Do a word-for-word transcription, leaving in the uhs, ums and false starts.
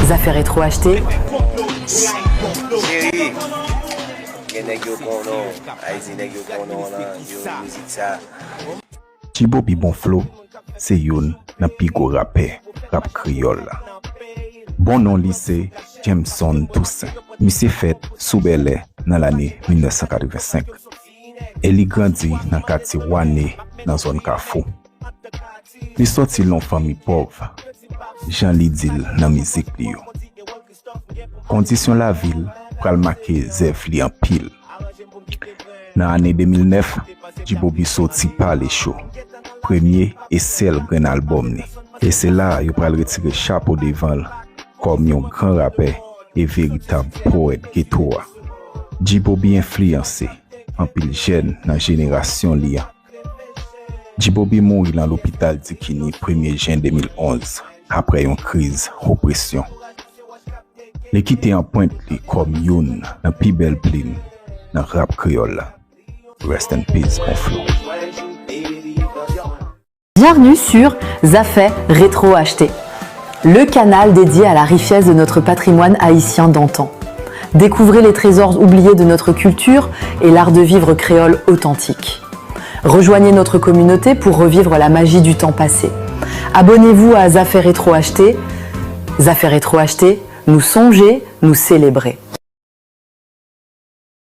Zafè Retro Achte. Cheri, gen nèg yo konnen w, Ayiti nèg yo konnen w nan yo mizik sa. G-Bobby Bon Flo se youn nan pi gwo rapè rap kreyòl la. Bon non li se Jameson Toussaint. Misye fèt sou Bèlè nan lane mil nèf san katrevensenk e li grandi nan katye Wane nan zòn Kafou. Li sòti l yon fanmi pòv, jan li di l nan mizik li yo. Kondisyon lavi l pral make zèv li anpil. Nan ane de mil nèf, G-Bobby soti Pale Cho, premye e sèl grenn albòm li. E se la yo pral retire chapo devan l kòm yon gran rapè e veritab powèt geto a. G-Bobby enfliyanse anpil jèn nan jenerasyon li an. G-Bobby mouri nan lopital Dikini premye jen de mil onz, apre yon kriz opresyon. Li kite anpwent li kòm youn nan pi bèl plim nan rap kreyòl la. Rest in peace, Bon Flo. Bienvenue sur Zafè Retro Achte, le canal dédié à la richesse de notre patrimoine haïtien d'antan. Découvrez les trésors oubliés de notre culture et l'art de vivre créole authentique. Rejoignez notre communauté pour revivre la magie du temps passé. Abonnez-vous à Zafè Retro Achte. Zafè Retro Achte, nou sonje, nou selebre.